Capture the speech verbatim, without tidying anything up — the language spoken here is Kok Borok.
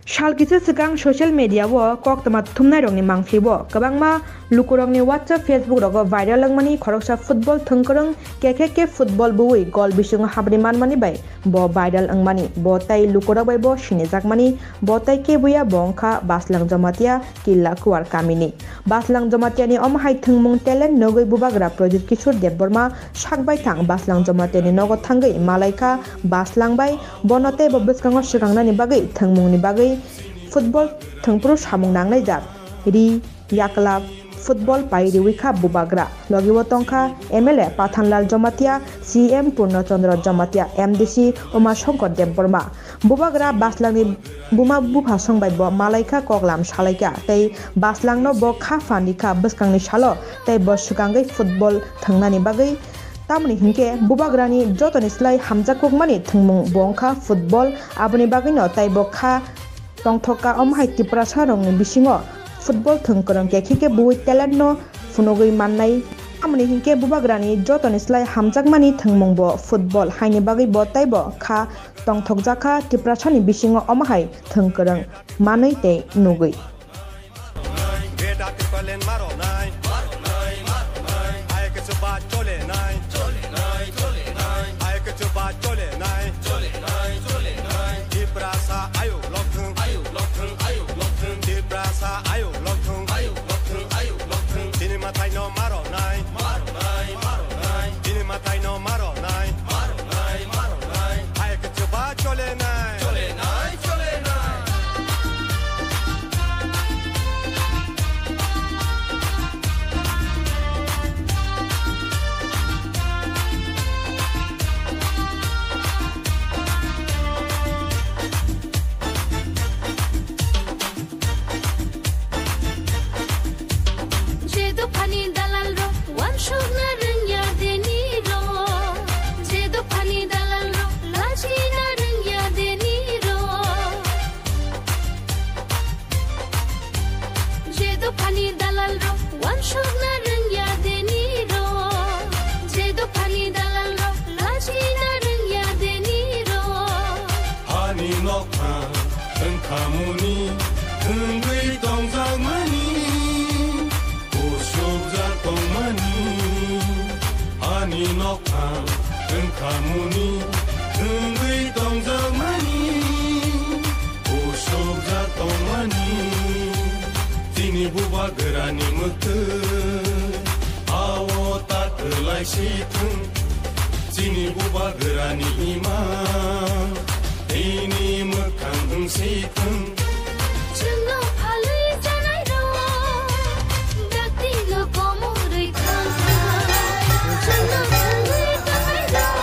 Sal kisa swkang social media o koktwma thumnairokni mangpili o kwbangma lukurokni WhatsApp, Facebook rogo viral wngmani khoroksa football thwngkwrwng K K K football buwi gol bisingo habri manmani bai bo viral wngmani, bo tei lukurok bai bo sinijakmani, bo tei keboya bo wngkha Baslang Jamatia Killa Kuwar kamini. Baslang Jamatiani omo hai thwngmung talent nugwi bubagra Projit Kishore Debbarma sak baithang Baslang Jamatiani nogo thangwi malaikha Baslang bai, bono tei bo bwskango swkangnani bagwi thwngmungni bagwi football thwngphuru samung nangnaijak. Ri, yaklap, football pai riwi kha bubagra. Logi o tongkha M L A Pathanlal Jamatia, C M Purno Chandra Jamatia, M D C Uma Shankar Debbarma. Bubagra Baslangni buma bupha song bai bo malaikha, koklam salaikha tei Baslangno bo kha phan rikha bwskangni salo tei bo swkangwi football thwngnani bagwi. Tamoni hinkhe bubagrani jotoni slai hamjakukmani thwngmung bo wngkha football, aboni bagwino tei bo kha tongthok kha omo hai Tiprasa rokni bisingo football thwngkwrwng K K K buwi talent no phunugwi mannai. Tamoni hinkhe bubagrani jotoni slai hamjakmani thwngmung bo football haini bagwi bo tei bo kha tongthokjakha Tiprasani bisingo omo hai thwngkwrwng manwi tei nugwi. Tiprasa ayuk lokthung, ayuk lokthung, ayuk lokthung. Chini mathai no maro nai, maro nai, maro nai. Chini mathai no maro nai, maro nai, maro nai. Ayuk chuba chole nai, chole nai, chole nai. Je dophani dalal rok wansukna rwngya deni rok, je dophani dalal rok lachina rwngya deni rok. Je dophani dalal rok wansukna rwngya deni rok, je dophani dalal rok lachina rwngya deni rok. Hani nokha wngkhamuni thwngwi tongjakmani, usukjak tongmani. Hani nokha wngkhamuni thwngwi tongjakmani, usukjak tongmani. Chini bubagrani mwktwi ao ta kwlai si thwng. Chini bubagrani ima tini mwkhang wng si thwng. Chwngno phalwi janai rok, dakti no komorwi thangkha. Chwngno thangwi tanai rok.